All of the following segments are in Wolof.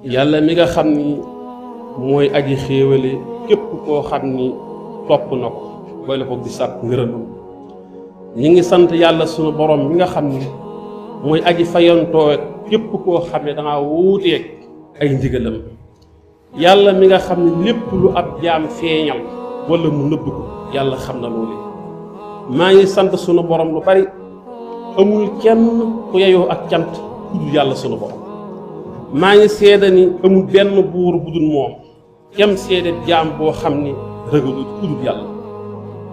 yàlla mi nga xam ni mooy aji xéewale képp koo xam ni topp na ko boole ko di sàkk ngërëmam. ñi ngi sant yàlla sunu borom mi nga xam ni mooy aji fayantoo képp koo xam ne dangaa wuuteeg ay ndigalam. yàlla mi nga xam ne lépp lu ab jaam feeñal wala mu nëbb ko yàlla xam na loolu. maa ngi sant sunu borom lu bari amul kenn ku yeyoo ak cant ku dul yàlla sunu borom. maa ngi seede ni amul benn buur bu dul moom kem seede jaam boo xam ni rëgalu ku dul yàlla.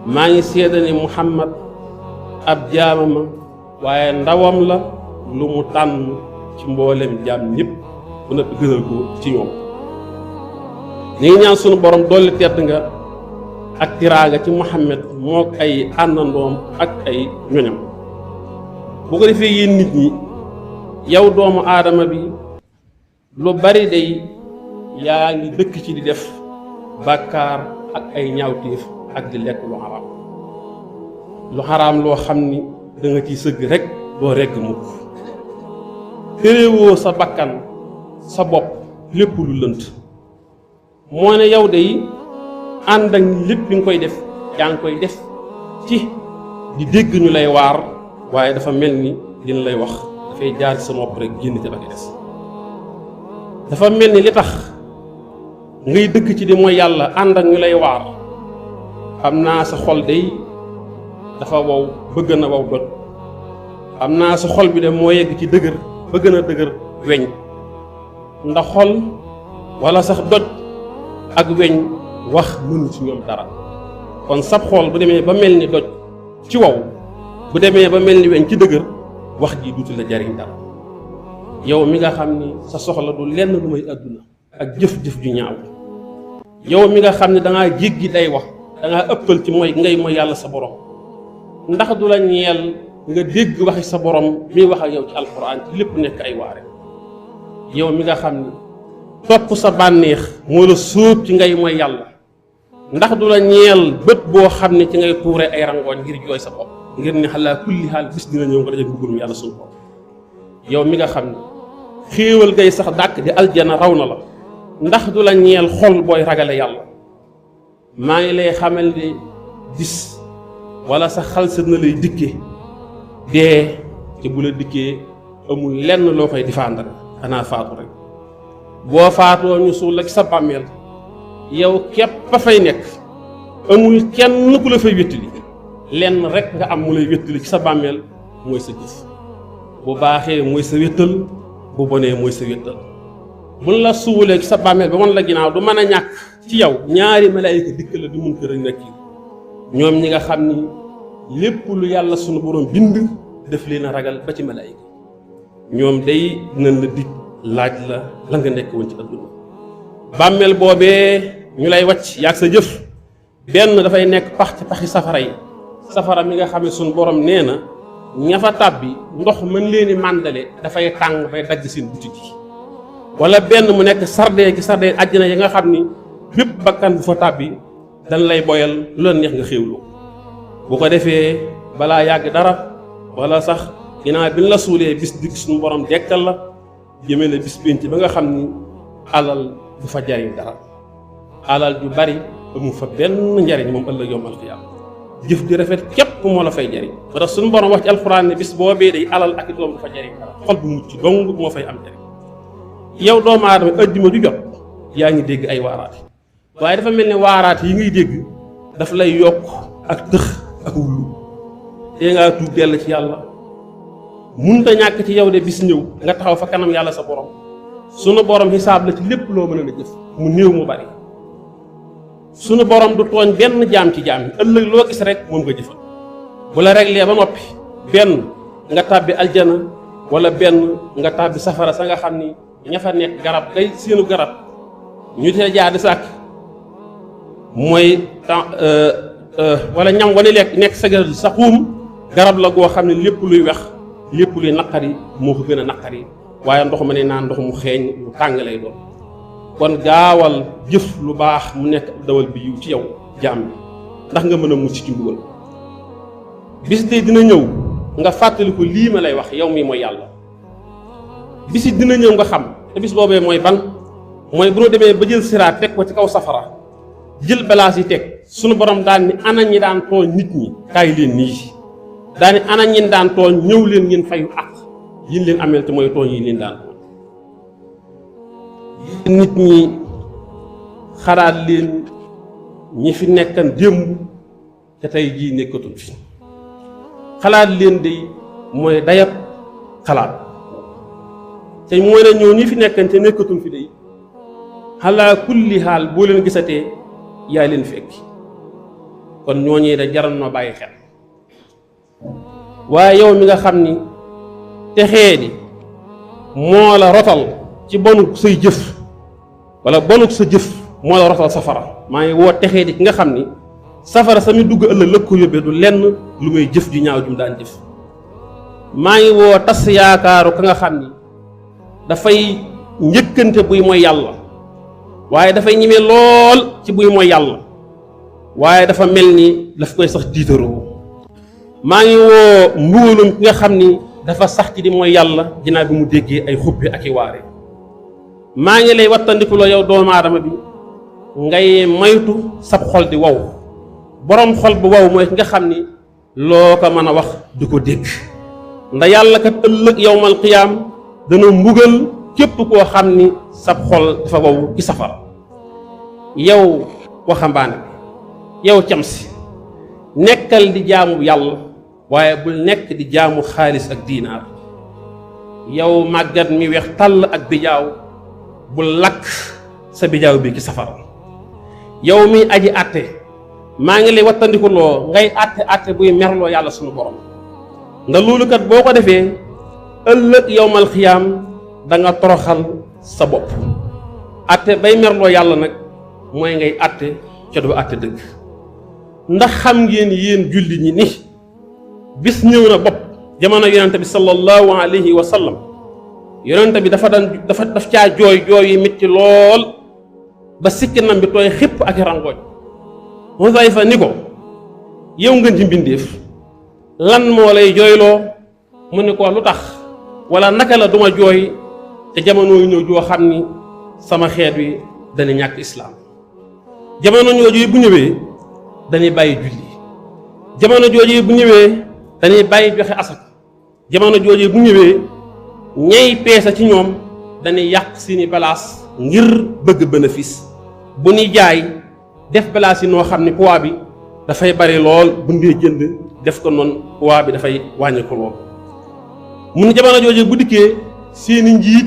maa ngi seede ni Muhammad ab jaamama waaye ndawam la lu mu tànn ci mboolem jaam ñëpp bu na gënal ko ci ñoom. ñu ngi ñaan sunu borom dolli tedd nga ak tiraaga ci Muhammad moo ay àndandoom ak ay ñoñam. bu ko defee yéen nit ñi yow doomu aadama bi lu bari day yaa ngi dëkk ci di def bàkkaar ak ay ñaawteef ak di lekk lu xaraam loo xam ni da nga ciy sëgg rek doo regg mukk. téréwoo sa bakkan sa bopp lépp lu lënt moo ne yow day ànd ak lépp bi nga koy def yaa ngi koy def ci di dégg ñu lay waar waaye dafa mel ni dina lay wax dafay jaar ci sa nopp rek génn ca ba ci des. dafa mel ni li tax ngay dëkk ci di mooy yàlla ànd ak ñu lay waar xam naa sa xol day dafa wow bëgg na wow doj. xam naa sa xol bi de moo yegg ci dëgër bëgg na dëgër weñ ndax xol walla sax doj ak weñ wax mënu ci ñoom dara. kon sab xol bu demee ba mel ni doj ci wow bu demee ba mel ni weñ ci dëgër wax ji duutu la jariñ dara. yow mi nga xam ni sa soxla du lenn lu may àdduna ak jëf-jëf ju ñaaw. yow mi nga xam ne dangaa jéggi day wax dangaa ëppal ci mooy ngay mooy yàlla sa borom ndax du la ñeel nga dégg waxi sa borom mi wax ak yow ci alxuraan ci lépp nekk ay waare. yow mi nga xam ni topp sa bànneex moo la sóob ci ngay mooy yàlla ndax du la ñeel bët boo xam ne ci ngay tuure ay rangooñ ngir jooy sa bopp ngir ne xalaa kulli xaal bis dina ñëw nga daje mbugalum yàlla suñu bopp. yow mi nga xam ne xéewal gay sax dàkk di aljana raw na la ndax du la ñeel xol booy ragale yàlla. maa ngi lay xamal ne bis wala sa xalsat na lay dikke dee te bu la dikkee amul lenn loo koy défendre xanaa faatu rek. boo faatoo ñu suul la ci sa bàmmeel yow képp a fay nekk amul kenn ku la fay wéttali lenn rek nga am mu lay wéttali ci sa bàmmeel mooy sa jëf. bu baaxee mooy sa wéttal bu bonee mooy sa wéttal. buñ la suulee ci sa bàmmeel ba mën la ginnaaw du mën a ñàkk ci yow ñaari malaayika dikk la du mun kër a nekk ñoom ñi nga xam ni lépp lu yàlla sunu borom bind def leen a ragal ba ci malaayika ñoom day dinañ la dikk laaj la nga nekk woon ci adduna. bàmmeel boobee ñu lay wàcc yaag sa jëf benn dafay nekk pax ci paxi safara yi. safara mi nga xam ne sunu borom nee na ña fa tàbbi ndox mën leen i màndale dafay tàng bay dagg seen butit yi. wala benn mu nekk sardee ci sardee àjjana yi nga xam ni bépp bakkan bu fa tàbbi dañ lay boyal lu la neex nga xéwlu. bu ko defee balaa yàgg dara wala sax ginnaaw bi ñu la suulee bis dikk suñu borom dekkal la jëmee la bis pénc ba nga xam ni alal du fa jariñ dara. alal ju bari amu fa benn njariñ moom ëllëg yawmal qiyaama. jëf di rafet képp moo la fay jariñ. ba tax suñu borom wax ci alxuraan ne bis boobee day alal ak i doom du fa jariñ dara xol bu mucc dong moo fay am jariñ. yow doomu aadama àjjuma ju jot yaa ngi dégg ay waaraate waaye dafa mel ne waaraate yi ngay dégg daf lay yokk ak tëx ak wullu te ngaa tuub dell ci yàlla. munta ñàkk ci yow de bis ñëw nga taxaw fa kanam yàlla sa borom sunu borom xisaab la ci lépp loo mën a jëf mu néew mu bari. sunu borom du tooñ benn jaam ci jaam yi ëllëg loo gis rek moom nga jëfal. bu la réglé ba noppi benn nga tàbbi aljana wala benn nga tàbbi safara sa nga xam ni ña fa nekk garab kay seenu garab ñu te jaar di sàkk mooy wala ñam wane lekk nekk sa garab sa xuum garab la goo xam ne lépp luy wex lépp luy naqari moo ko gën a naqari waaye ndox ma ne naan ndox mu xeeñ lu tàng lay doon. kon gaawal jëf lu baax mu nekk dawal bi yiw ci yow jaam bi ndax nga mën a mucc ci mbugal. bis de dina ñëw nga fàttali ko lii ma lay wax yow mi mooy yàlla. bis dina ñëw nga xam te bis boobee mooy ban mooy bu ñu demee ba jël siraat teg ko ci kaw safara jël balaas yi teg sunu borom daan ni ana ñi daan tooñ nit ñi kaay leen nii daan ni ana ñin daan tooñ ñëw leen ngeen fayu àq yin leen ameel te mooy tooñ yi leen daan tooñ nit ñi xalaat leen ñi fi nekkan démb te tey jii nekkatul fi xalaat leen de mooy dayab xalaat te mooy ne ñoo ñi fi nekkan te nekkatul fi de xalaa kulli xaal boo leen gisatee yaa leen fekki kon ñooñee da jaral noo bàyyi xel waaye yow mi nga xam ni texee di moo la rotal ci bonuk say jëf wala bonuk sa jëf moo la rotal safara maa ngi woo texee di ki nga xam ni safara sami dugg ëllëg lëg ko yóbbee du lenn lu may jëf ju ñaaw jum daan jëf maa ngi woo tas yaakaaru ka nga xam ni dafay njëkkante buy mooy yàlla waaye dafay ñime lool ci buy mooy yàlla waaye dafa mel ni daf koy sax tiitaroo maa ngi woo mbugalum ki nga xam ni dafa sax ci di mooy yàlla ginnaaw bi mu déggee ay xubbi ak i waare maa ngi lay wattandikuloo yow doomu aadama bi ngay maytu sab xol di wow boroom xol bu wow mooy ki nga xam ni loo ko mën a wax du ko dégg ndax yàlla kat ëllëg yawmal qiyaam dana mbugal képp koo xam ni sab xol dafa wow ci safara yow waxambaane bi yow cam si nekkal di jaamu yàlla waaye bul nekk di jaamu xaalis ak diinaar yow màggat mi weex tàll ak bijaaw bul lakk sa bijaaw bi ci safara yow mi aji àtte maa ngi lay wattandikuloo ngay àtte buy merloo yàlla sunu borom ndax loolu kat boo ko defee ëllëg yawmal xiyaam da nga toroxal sa bopp àtte bay merloo yàlla nag mooy ngay àtte ca doo àtte dëgg ndax xam ngeen yéen julli ñi ni bis ñëw na bopp jamono yonente bi sallallahu alayhi wa sallam yonente bi daf caa jooy yi metti lool ba sikkinam bi tooy xipp ak rangooñ Huzayfa ni ko yow ngeen ci mbindéef lan moo lay jooyloo mu ni ko lu tax wala naka la duma jooy te jamono yu ñëw joo xam ni sama xeet wi dana ñàkk islaam jamono jooju bu ñëwee dañuy bàyyi julli jamono jooju bu ñëwee dañuy bàyyi joxe asak jamono jooju bu ñëwee ñay peesa ci ñoom dañuy yàq seeni balaas ngir bëgg bénéfice bu ñuy jaay def balaas yi noo xam ni poids bi dafay bari lool bu ndee jënd def ko noonu poids bi dafay wàññi ko lool mun jamono jooju bu dikkee seeni njiit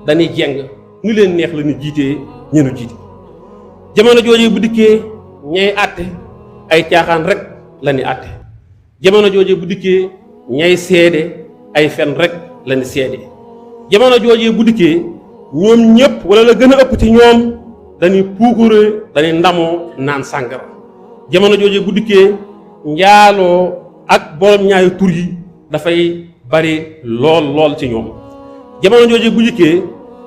dañuy jeng ñu leen neex la ñu jiitee ñeenu jiite jamono jooju bu dikkee ñay àtte ay caaxaan rek la ñuy àtte jamono jooju bu dikkee ñay seede ay fen rek la ñuy seede jamono jooju bu dikkee ñoom ñëpp wala la gën a ëpp ci ñoom dañuy puukure dañuy ndamoo naan sàngara jamono jooju bu dikkee njaaloo ak borom ñaari tur yi dafay bari lool ci ñoom jamono jooju bu dikkee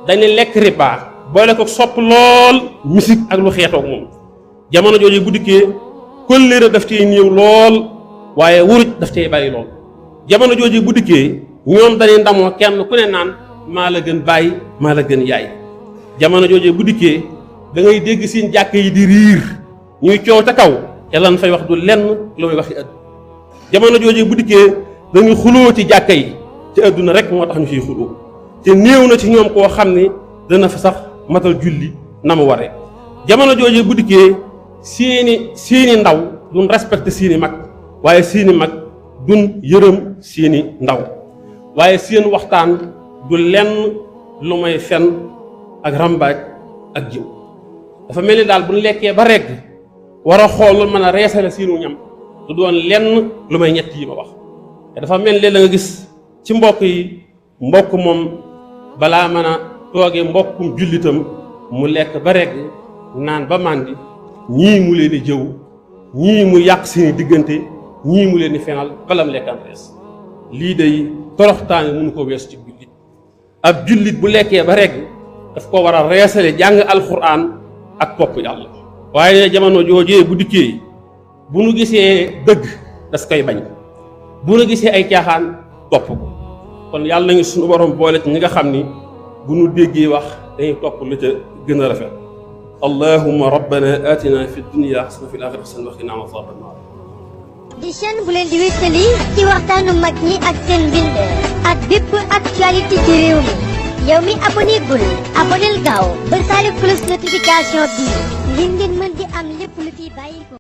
dañuy lekk riba boole ko sopp lool musique ak lu xeetoog moom jamono jooju bu dikkee kóllëre daf cay néew lool waaye wuruj daf cay bari lool jamono jooju bu dikkee ñoom dañuy ndamoo kenn ku ne naan maa la gën bàyyi maa la gën yaay jamono jooju bu dikkee da ngay dégg seen jàkk yi di riir ñuy coow ca kaw te lan fay wax du lenn lu may waxi ëdd jamono jooju bu dikkee dañuy xuloo ci jàkka yi ci àdduna rek moo tax ñu fiy xuloo te néew na ci ñoom koo xam ne dana fa sax matal julli na mu waree jamono jooju bu dikkee seeni ndaw duñ respecté seeni mag waaye seeni mag duñ yërëm seeni ndaw waaye seen waxtaan du lenn lu may fen ak rambaaj ak jiw dafa mel ni daal bu ñu lekkee ba regg war a xool lu mën a reesale seenu ñam du doon lenn lu may ñett yi ma wax te dafa mel ni la nga gis ci mbokk yi mbokk moom balaa mën a toogee mbokkum jullitam mu lekk ba regg naan ba màndi ñii mu leen di jëw ñii mu yàq seeni diggante ñii mu leen di fenal balam lekkan rees lii day toroxtaane mënu ko weesu ci jullit ab jullit bu lekkee ba regg daf ko war a reesale jàng alxuraan ak topp yàlla waaye jamono joojee bu dikkee bu nu gisee dëgg das koy bañ bu nu gisee ay caaxaan topp ko kon yàlla ngi suñu borom boole ci ñi nga xam ni bu nu déggee wax dañuy topp la ca gën a rafet allahumma rabbana atina fi dunya xasana fi l axirati xasana wa qina azaban naar di chaîne bu leen di wéttali ci waxtaanu mag ñi ak seen mbind ak bépp actualité ci réew mi yow mi abonné gul aboneel gaaw ba saali cloche notification bi ngir ngeen mën di am lépp lu fi bàyyi ko